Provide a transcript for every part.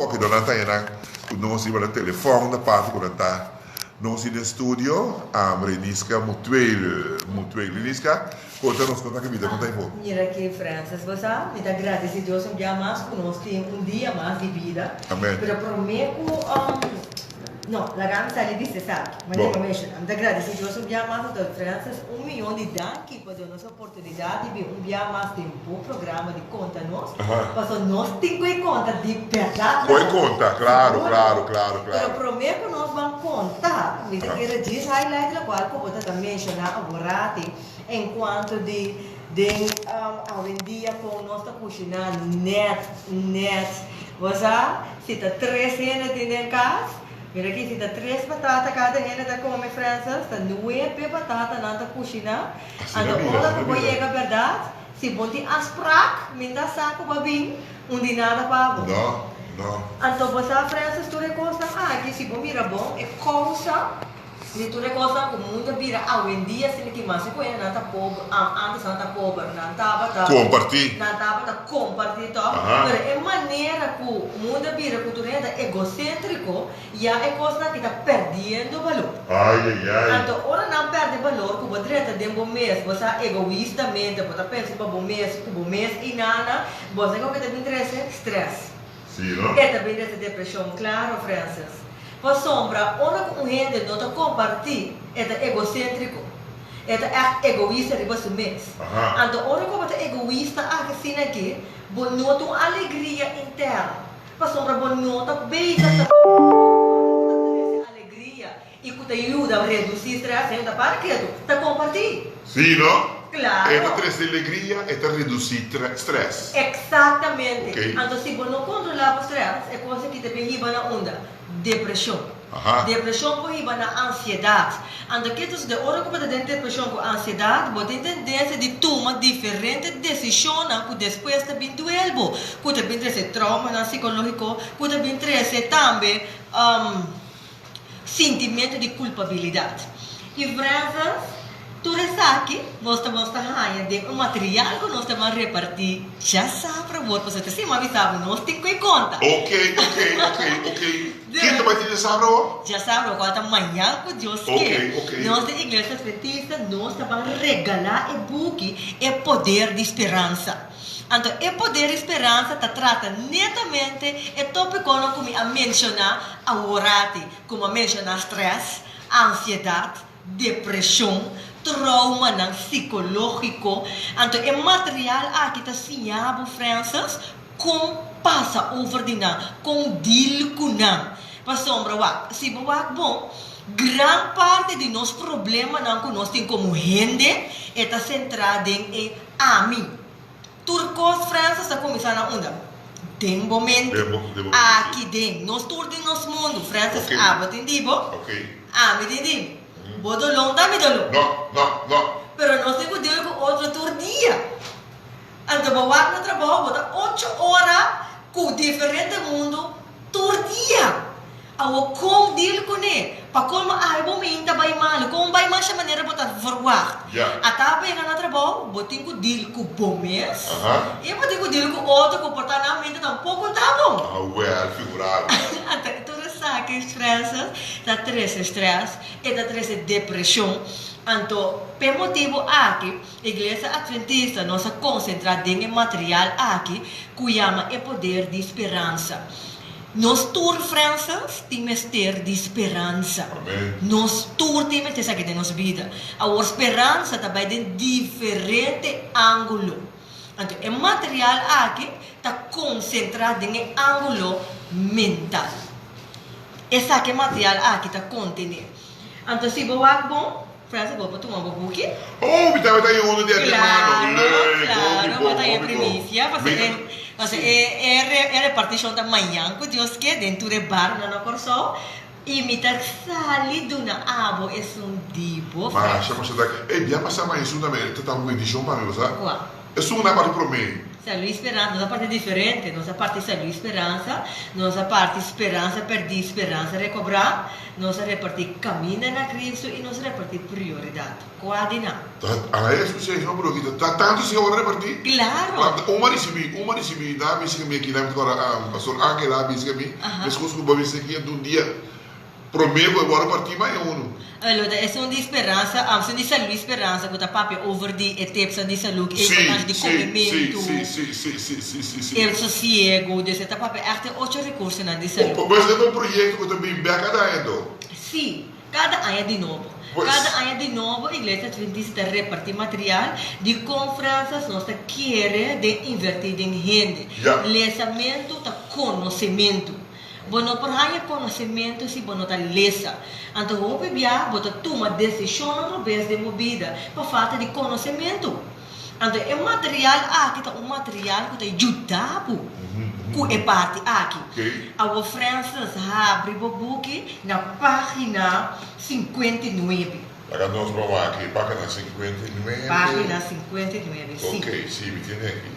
Kokidonan ta nan ku nos riba na telefòn ta parti ku nan ta nos den studio. Reniska Mutueel Mutueel Reniska konta nos kon ta ki bida kon ta e for. Mira ki Francis bo sa mi ta gradisi Dios un bia mas ku nos tin un dia mas di bida. Amen. Pero prome ku no laga mi sali bisa esaki mi ta menshona mi ta gradisi Dios un bia mas anto Francis un miyon di danki pa duna nos oportunidat di bin un bia mas den bo programa di Konta Nos, pasobra nos tin ku e konta di bèrdat. Ku e konta, klaro, klaro, klaro, klaro. Pero promé ku nos ban konta, mi ta kere djis highlight lokual ku bo ta ta menshoná aworati enkuanto di den awendia kon nos ta kushiná nèt, nèt. Bo sa, si ta tres hende tin den kas, Mira aki, si ta tres batata kada hende ta kome, Frances, ta nuebe batata nan ta kushiná. Asina Anto bira, ora asina ku bo bira. yega bèrdat, si bo tin afsprak, mi ta sa ku bo a bin un di nada pa bo. No, no. Anto bo sa, Frances, tur e kosnan aki, si bo mira bon, e kousa di tur e kosnan ku mundu a bira awendia asina ki mas ku hende nan ta pober, antes nan ta pober, nan tabata. Kompartí. Nan tabata kompartí tòg. Aha. Pero e manera ku mundu a bira ku tur hende ta egosèntriko, ya e kosnan aki ta pèrdiendo balor. Ai, ai, ai. Anto ora nan pèrdè balor ku bo drenta den bo mes, bo sa egoistamente, bo ta pensa pa bo mes, ku bo mes i nana, bo sa kiko ta bin trese? Strès. Sí, no? E ta bin trese depreshon, klaro, Francis. Pasobra ora ku un hende no ta kompartí, e ta egoséntriko. E ta ègt egoista riba su mes. Aha. Anto ora ku bo ta egoista aki asina aki, bo no ta un alegria interno. Pasobra bo no ta bezig ta trese alegria i ku ta yuda redusí strès, hende ta para ketu, ta kompartí. Sí, no? Klaro. E ta trese alegria, e ta redusí strès. Eksaktamente. Oké. Anto si bo no kontrolá bo strès, e kos aki ta bin hiba na unda? Depreshon. Aha. Depreshon por hiba na ansiedat. Anto ke ta sucede? Ora ku bo ta den depreshon ku ansiedat, bo tin tendensia di tuma diferente desishonnan ku despues ta bin duel bo, ku ta bin trese traumanan sikológiko, ku ta bin trese tambe sintimentu di kulpabilidat. I Frances, tur esaki nos ta nos ta haña den un material ku nos ta ban repartí djasabra awor, pasobra ta sima bisa bo nos tin ku e konta. Ok, ok, ok, ok. Ken ta bai tin djasabra awor? Djasabra awor ta mañan ku Dios ke. Ok, ok. Nos di Iglesia Adventista nos ta ban regalá e buki E Poder di Speransa. Anto E Poder di Speransa ta trata netamente e tópikonan ku mi a menshoná aworati, ku mi a menshoná strès, ansiedat, depreshon, troumanan sikológiko. Anto e material aki ta siña bo, Frances, kon pasa over di nan, kon deal ku nan. Pasobra wak, si bo wak bon, gran parti di nos problemanan ku nos tin komo hende, e ta sentrá den e ami. Tur kos, Francis, ta kuminsá na unda? Den bo mente. Den bo, den bo mente, Aki sí. den. Nos tur tin nos mundu. Francis, Oké. abo tin di bo. Oké. Ami tin di mi. Bo doló ta mi doló. No, no, no. Pero nos tin ku deal ku otro tur dia. Anto bo wak na trabou, bo ta ocho ora ku diferente mundu tur dia. Awor kon deal kuné? Pa komo awe bo min ta bai malu? Kon bai masha manera bo ta verwagt? Ya. Ata bo yega na trabou, bo tin ku deal ku bo mes Aha. i bo tin ku deal ku otro ku por ta nan mente tampoko ta bon. Ah wèl, figurá bo. Anto tur esaki, Frances, ta trese strès, e ta trese depreshon. Anto p'e motibu aki, Iglesia Adventista nos a konsentrá den e material aki ku yama E Poder di Speransa. Nos tur, Frances, tin mester di speransa. Amen. Nos tur tin mester esaki den nos bida. Awor, speransa ta bai den diferente ángulo. Anto, e material aki ta konsentrá den e ángulo mental. Esaki e material aki ta kontené. Anto, si bo wak bon, Francis, bo por tuma bo buki. Oh, mi tabata e uno di antemano. Claro, Leuk, claro, hopi bo bon, ta e hopi bon. primisia, Mi pasobra ta, e, pasobra sí. e, e re, e repartishon ta mañan ku Dios ke den tur e barionan na Kòrsou, i mi ta sali duna abo esun di bo, Masha, Francis. masha danki. Ey, bia pasá ma esun tambe ta ta un bendishon pa mi, bo sa? Kua? Esun na parti promé. Salú i Speransa, nos a parti diferente, nos a parti Salú i Speransa, nos a parti Speransa Pèrdí, Speransa Rekobrá, nos a repartí Kaminda na Kristu i nos a repartí Prioridat. Kua di nan? Ta a e suseso bro ki ta tantu si awor a repartí? Klaro! Un a risibí, un a risibí, nan a bisa ku mi aki, nan a bisa Pastor Angel a bisa ku mi, meskos ku bo a bisa aki un dia. Promé ku e wòrdu partí ma e unu. Lo ta esun di speransa, esun di salú i speransa ku ta papia over di e tepsnan di salú, e importansha di komementu, e sosiegu, dus e ta papia ègt e ocho rekursonan di salú. Pues e ta un proyekto ku ta bin bèk kada aña anto? Sí, kada aña di nobo. Kada aña di nobo Iglesia Adventista ta repartí material di konferensas, nos ta kere den invertí den hende. Lesamentu ta konosementu. Bo no por haña konosementu si bo no ta lesa. Anto hopi bia bo ta tuma desishonnan robes den bo bida pa falta di konosementu. Anto e material aki ta un material ku ta yuda bo ku e parti aki. Awor Francis habri bo buki na página 59. Laga nos bo wak aki, página 59. Página 59, si. Ok, si, mi tene aki.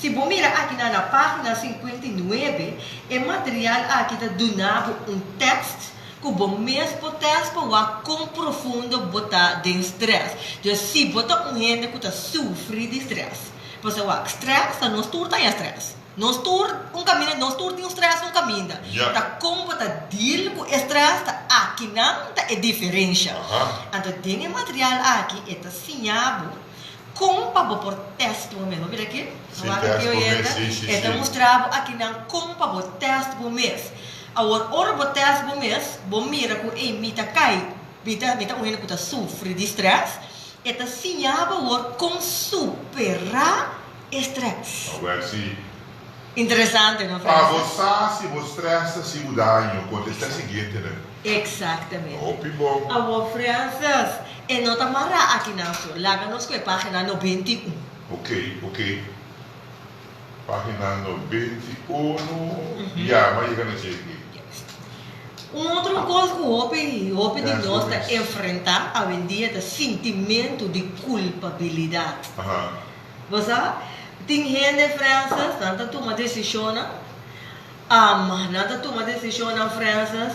Si bo mira akinan na página 59, e material aki ta duna bo un tèkst ku bo mes por tèst pa wak kon profundo bo ta den strès. Dus si bo ta un hende ku ta sufri di strès, pasobra wak, strès ta nos tur ta haña strès. Nos tur un kaminda, nos tur tin un strès un kaminda. Ta kon bo ta deal ku e strès ta akinan ta e diferensha. Anto den e material aki e ta siña bo Kon pa bo por tèst bo mes? Bo mira aki? Sí, Wak tèst aki bo mes, oyente. sí, sí, E ta sí. mustra bo akinan kon pa bo tèst bo mes. Awor, ora bo tèst bo mes, bo mira ku ei mi ta kai, mi ta mi ta un hende ku ta sufri di strès. E ta siña bo awor kon superá e strès. Awor sí. Interesante, no, Pa bo Francis? sa si bo strès ta hasi bo daño, kontestá e siguientenan. Exactamente. Hopi bon. Awor, Francis, e no ta mará akinan so. Laga nos ku e página 91. Ok, ok. Página 91. Ya, m'a yega na dje aki. Juist. Un otro kos ku hopi, hopi di Tèst nos bo ta mes. enfrentá awendia ta sintimentu di kulpabilidat. Aha. Bo sa, tin hende, Francis, nan ta tuma desishonnan, am, nan ta tuma desishonnan, Francis,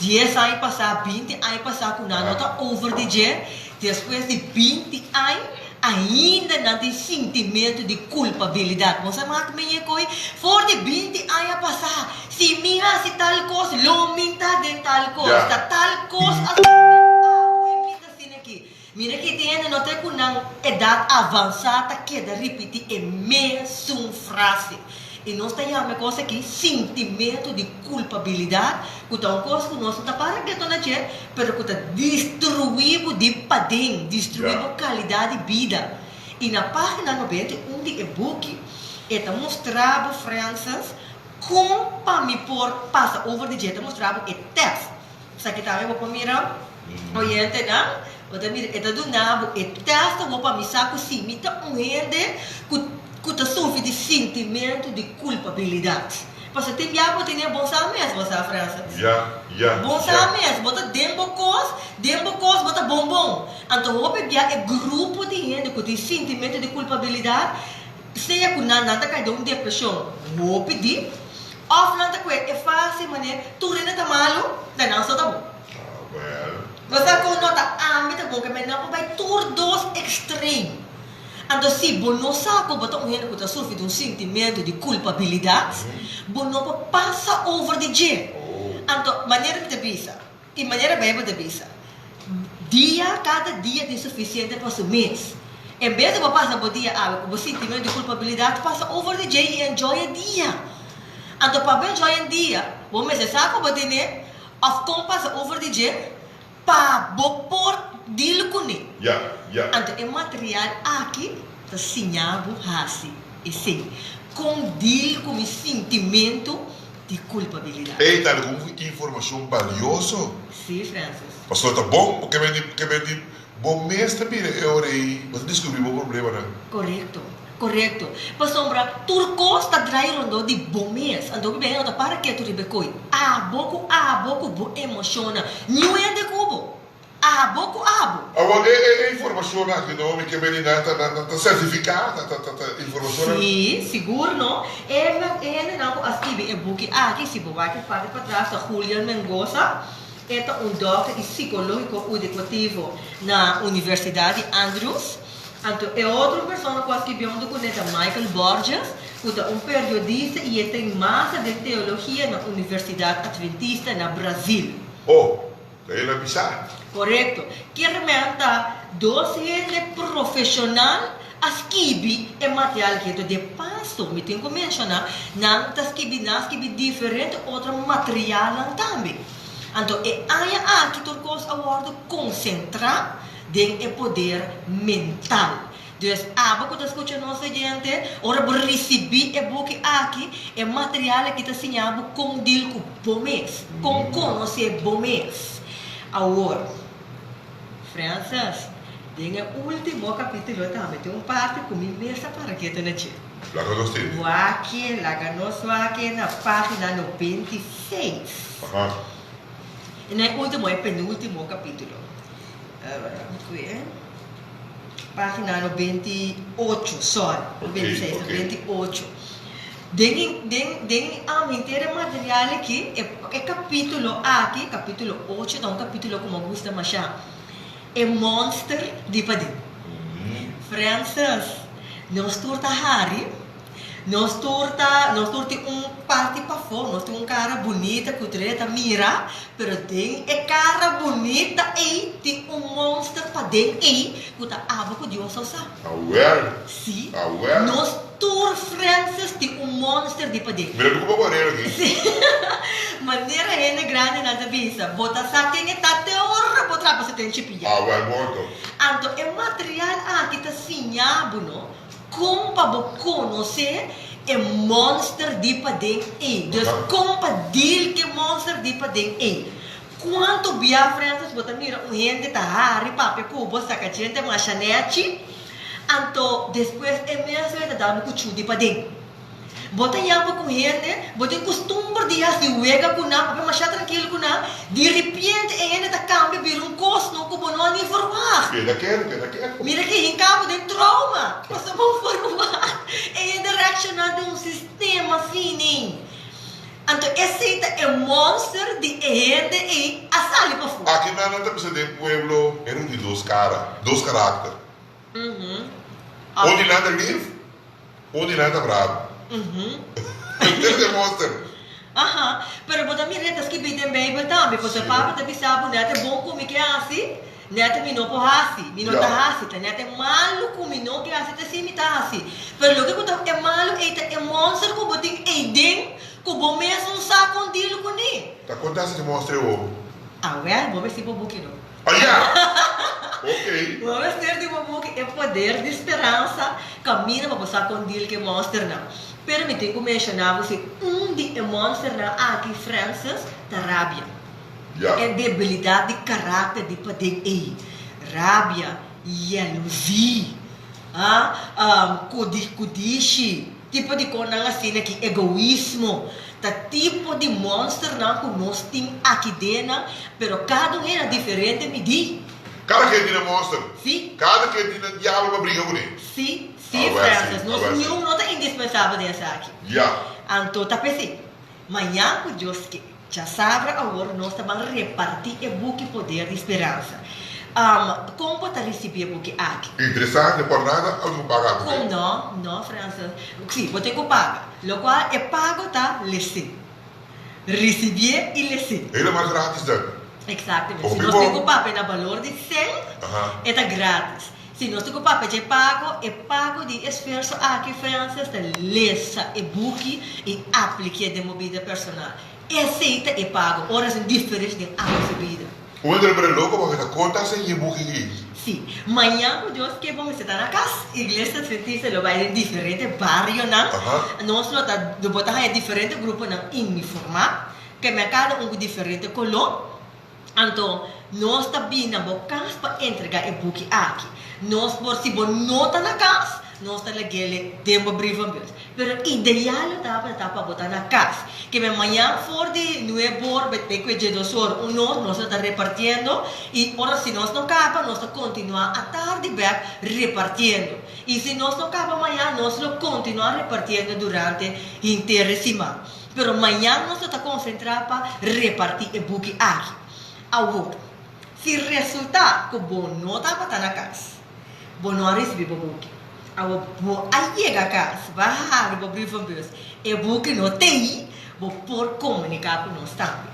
dies aña pasá, binti aña pasá ku nan no ta over di dje, despues di binti aña, ainda nan tin sintimentu di kulpabilidat. Bo sa mak mi e koi? For di binti aña pasá, si mi hasi tal kos, lo mi ta den tal kos, ta tal kos a sosodé, awe mi ta asina aki. Mira ki tin hende no ta ku nan edat avansá ta keda ripití e mesun frase. I nos ta yama e kos aki sintimentu di kulpabilidat, ku ta un kos ku nos no ta para keto na dje, pero ku ta destruí bo di paden, destruí bo kalidat di bida. I na página 91 di e buki e ta mustra bo, Francis, kon pa mi por pasa over di dje, e ta mustra bo e tèst. Esaki tambe bo por mira, oyentenan, bo ta mira, e ta duna bo e tèst awor pa mi sa ku si mi ta un hende ku ku ta sufri di sintimentu di kulpabilidat. Pasobra tin bia bo tene bon sa mes, bo sa, Francis. Ya, ya, Bon sa ya. mes, bo ta den bo kos, den bo kos bo ta bon bon. Anto hopi bia e grupo di hende ku tin sintimentu di kulpabilidat, sea ku nan nan ta kai den un depreshon hopi dip, Of nan ta kue e fácil manera tur hende ta malu, ta nan so ta bon. Bo sa kon no ta ami ta bon ke men nan por bai tur dos extreme. Anto si bo no sa ku bo ta un hende ku ta sufri di un sintimentu di kulpabilidat, bo no por pasa over di dje. Anto manera mi ta bisa i manera Bijbel ta bisa, dia kada dia tin sufisiente pa su mes. En bes di bo pasa bo dia awe ku bo sintimentu di kulpabilidat, pasa over di dje i enjoy e dia. Anto pa bo enjoy e dia, bo mester sa ku bo tene òf kon pasa over di dje pa bo por deal kuné. Ya, ya. Anto e material aki ta siña bo hasi esei. Kon deal ku mi sintimentu di kulpabilidat. Ei ta algun informashon balioso. Sí, Francis. Pasobra ta bon ke men di, ke men di bo mes ta bira e ora ei bo ta diskubrí bo problemanan. Korekto, korekto. Pasobra tur kos ta drai rondó di bo mes. Anto hopi bia no ta para ketu riba e koi. Abo ku abo ku bo emoshonnan. Niun hende ku bo. Abo ku abo. Awor e e informashon aki no mi ke bini nan ta nan ta sertifiká ta ta ta informashonnan. Sí, sigur no. E e hendenan ku a skibi e buki aki, si bo wak e parti patras ta Julian Mengoza, e ta un dòkter i sikológiko udekativo na Universidat di Andrews. Anto e otro persona ku a skibi huntu kuné ta Michael Borges, ku ta un periodista i e tin master den teologia na Universidat Adventista na Brazil. Oh, ta el a bisa. Korekto. Kier men ta dos hende profeshonal a skibi e material aki. Enton de paso mi tin ku menshoná nan ta skibi, nan a skibi diferente otro materialnan tambe. Anto e aña aki tur kos a wòrdu konsentrá den e poder mental. Dus abo ku ta skucha nos oyente, ora bo risibí e buki aki, e material aki ta siña bo kon dil ku bo mes, kon konosé bo mes. Awor, Frances, den e último kapítulo tambe tin un parti ku mi mes a para ketu na dje. Laga nos tende. Wak-e, laga nos wak-e na página 96. Aha. E no e último, e penúltimo kapítulo. Página 98, sorry, 96, 98. Den, den, den henter e material aki, e, e kapítulo aki, kapítulo ocho, ta un kapítulo ku mi a gusta mashá. E monster di paden. Francis, nos tur ta hari. Nos tur ta, nos tur tin un parti pafó, nos tin un kara bunita ku tur hende ta mira, pero den e kara bunita ei tin un monster paden ei ku ta abo ku Dios so sa. Awel! Sí. Awel! Nos tur Francis tin un monster di paden. Mira mi ku bo guarero aki. Sí. Manera hende grandenan ta bisa, bo ta sa ken e ta te ora bo trapa su ten chipia. Awel morto. Anto e material aki ta siña bo no Kon pa bo konosé e monster di paden ei? Dus kon pa deal ku e monster di paden ei? Kuantu bia Francis bo ta mira un hende ta hari papia ku bo saka djente masha nèchi, anto despues e mes ta dal bo kuchú di paden. Bo ta yama ku hende, bo tin kustumber di hasi wega ku nan, papia masha trankil ku nan, di ripiente e hende ta kambia bira un kos no ku bo no a ni verwagt. Keda ketu, keda ketu. Mira ki hinka bo den trauma, pasobra bo verwagt e hende reakshoná den un sistema asina. Anto esei ta e monster di e hende ei a sali pafó. Aki nan nan ta bisa den pueblo hende di dos kara, dos karakter. Un di nan ta lif. Un di nan ta brabu. Henter den monster. Aha, pero bo ta mira e ta skibí den Beibel tambe, pasobra Pablo ta bisa bo nèt e bon ku mi ke hasi, nèt mi no por hasi, mi no ta hasi, ta nèt e malu ku mi no ke hasi ta si mi ta hasi. Pero loke ku ta e malu ei ta e monster ku bo tin ei den ku bo mes no sa kon deal kuné. Ta kon ta hasi e monster ei hopi? Awèl, bo mester bo buki no. Oh ya! Ok. Bo mester di bo buki E Poder di Speransa kaminda pa bo sa kon deal ku e monsternan. Pero mi tin ku menshoná bo si un di e monsternan aki, Francis, ta rabia. Ya. E debilidat di karakter di paden ei. Rabia, yaluzí, ah, kudi kudishi, tipo di konan asina ki egoismo. Ta tipo di monsternan ku nos tin aki den nan, pero kada un hende na diferente midí. Kada ken tin e monster. Sí. Kada ken tin e diabel pa bringa kuné. Sí, sí, Francis. Nos niun no ta indispensabel den esaki. Ya. Anto ta p'esei, mañan ku Dios ke, djasabra awor nos ta ban repartí e buki Poder di Speransa. Kon bo ta risibí e buki aki? Interesante, por nada algun paga ku Kon? No, no, Francis. Sí, bo tin ku paga. Lokual e pago ta les'é. Risibié i les'é. Helemaal gratis dan. Exactamente. Si nos tin ku papia na balor di sèn, e ta gratis. Si nos tin ku papia dje pago, e pago di esfuerso aki, Francis, ta lesa e buki i aplikié den bo bida personal. Esei ta e pago, ora sin diferensha den abo su bida. Un hende lo bira loko pasobra e ta konta esei e buki aki. Sí, mañan ku Dios ke bo mester ta na kas. Iglesia Adventista lo bai den diferente barionan. Nos lo ta, bo ta haña diferente gruponan uniformá, ke men kada un ku diferente koló. Anto nos ta bini na bo kas pa entregá e buki aki. Nos por, si bo no ta na kas, nos ta lag'el den bo brievenbus. Pero ideal lo tabata ta pa bo ta na kas. Ke men mañan for di nuebor te ku e djedosor un or nos lo ta repartiendo i ora si nos no kaba nos ta kontinuá atardi bèk repartiendo. I si nos no kaba mañan nos lo kontinuá repartiendo durante henter e siman. Pero mañan nos lo ta konsentrá pa repartí e buki aki. Awor, si resultá ku bo no tabata na kas, bo no a risibí bo buki. Awor bo a yega kas, bo a habri bo brievenbus, e buki no t'ei, bo por komuniká ku nos tambe.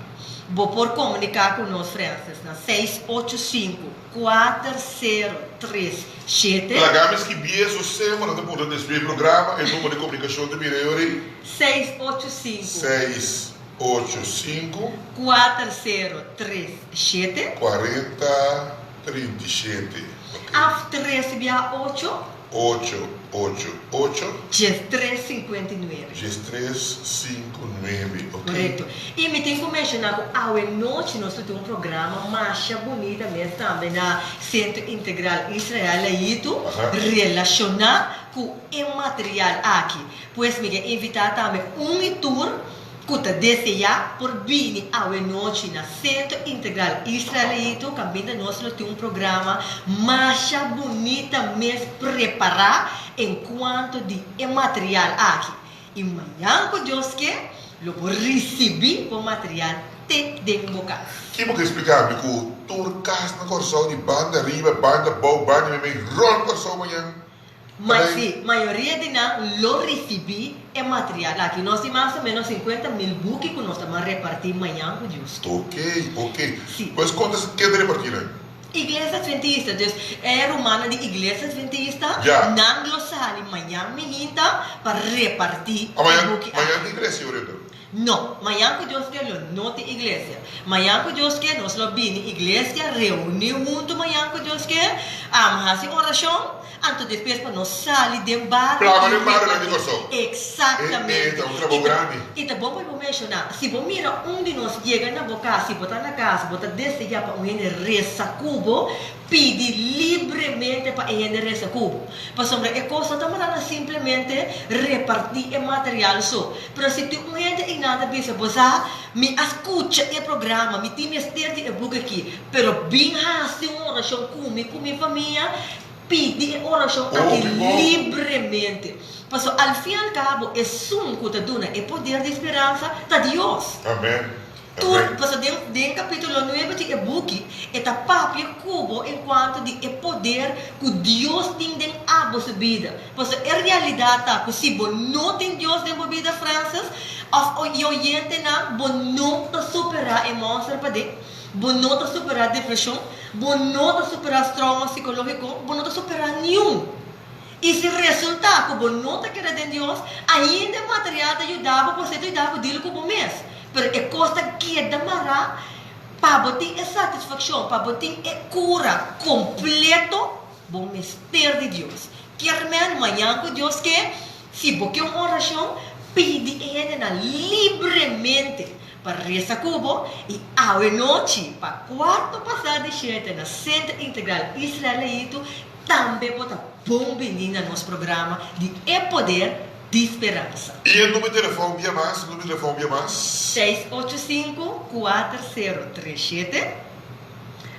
Bo por komuniká ku nos, Francis, na 685 4037. Laga mi skibí eso semper nan ta puntra despues e programa, e numero di komunikashon ta bira e ora ei. 685. 685. 4037. 4037, ok. Af tres bia ocho. Ocho, ocho, ocho. 13 59. 13 5 9, ok. Korekto. I mi tin ku menshoná ku awe nochi nos lo tin un programa masha bunita mes tambe na Sentro Integral Israel Leito relashoná ku e material aki. Pues mi ke invitá tambe un i tur ku ta deseá por bini awenochi na Sentro Integral Israelito kaminda nos lo tin un programa masha bunita mes prepará en kuanto di e material aki. I mañan ku Dios ke lo bo risibí bo material te den bo kas. Ki bo ke splika mi ku tur kas na Kòrsou di banda riba, banda bou, banda meimei, rònt Kòrsou mañan? Ma si, mayoria di nan lo risibí e material aki. Nos tin mas o ménos 50,000 buki ku nos ta ban repartí mañan ku Dios ke. Ok, ok. Si. Pues kon ta ken ta repartí nan? Iglesia Adventista. Dus e rumannan di Iglesia Adventista, Ya. nan lo sali mañan mihinta pa repartí A e mañan, buki aki. mañan tin iglesia ahorita? No, mañan ku Dios ke lo no tin iglesia. Mañan ku Dios ke nos lo bini iglesia, reuní huntu mañan ku Dios ke, am hasi orashon, anto despues pa nos sali den bario Plama i den barionan di repartí. Kòrsou. E, e Eksaktamente. ta un I trabou ta grandi. i ta bon pa bo menshoná, si bo mira un di nos yega na bo kas, si bo ta na kas, bo ta deseá pa un hende resa ku bo, Pidi libremente pa e hende resa ku bo. Pasobra e kos no ta manda na simplemente repartí e material so. Pero si tin un hende i nan ta bisa, Bo sa, mi a skucha e programa, mi tin mester di e buk aki, pero bin hasi un orashon ku mi ku mi famia, pidi e orashon Oh, aki ki bon! libremente. Pasobra al fin al kabo esun ku ta duna e poder di speransa ta Dios. Amèn. Tur, pasobra den den capítulo nuebe di e buki, e ta papia ku bo en cuanto di e poder ku Dios tin den abo su bida. Pasobra e realidad ta ku si bo no tin Dios den bo bida, Francis, of e oyentenan, bo no ta supera e monster paden, bo no ta supera depresion, bo no ta supera trauma psicológico, bo no ta supera niun. I si resultá ku bo no ta kere den Dios, ainda e material ta yuda bo, pues e ta yuda bo dil ku bo mes. Pero e kos ta keda mará pa bo tin e satisfakshon, pa bo tin e kura kompleto, bo mester di Dios. Kier men, mañan ku Dios ke, si bo ke un orashon, pidi e hendenan libremente pa resa ku bo, i awe nochi pa kuarto pasá di shete na Sentro Integral Israelito, Tambe bo ta bon bini na nos programa di E Poder di Speransa. I e numero di telefòn bia mas, numero di telefòn bia mas. 685 4037,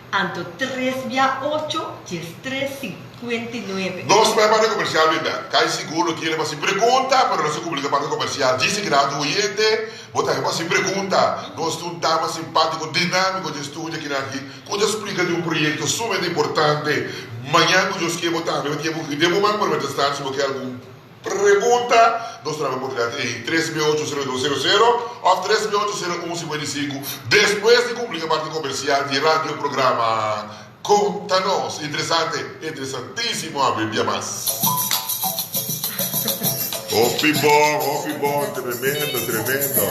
anto tres bia ocho 13 59. Nos bai parti komersial bin bek. Kai sigur lo kere pa hasi pregunta, pero nos a kumpli ku e parti komersial. Djis e grandi oyente, bo ta heba hasi pregunta. Nos tin un dama simpátiko, dinámiko dje studio akinan aki. Ku ta splika di un proyekto sumamente importante. Mañan ku Dios ke bo tambe bo tin e buki den bo man, pero mientras tanto si bo ke algun pregunta nos ta daba oportunidat ei 3 8 0 2 0 0 òf 3 8 0 1 55 despues di kumpli ku e parti komersial di radio programa Konta Nos. Interesante, interesantísimo a biblia mas. Hopi bon, hopi bon, tremendo, tremendo.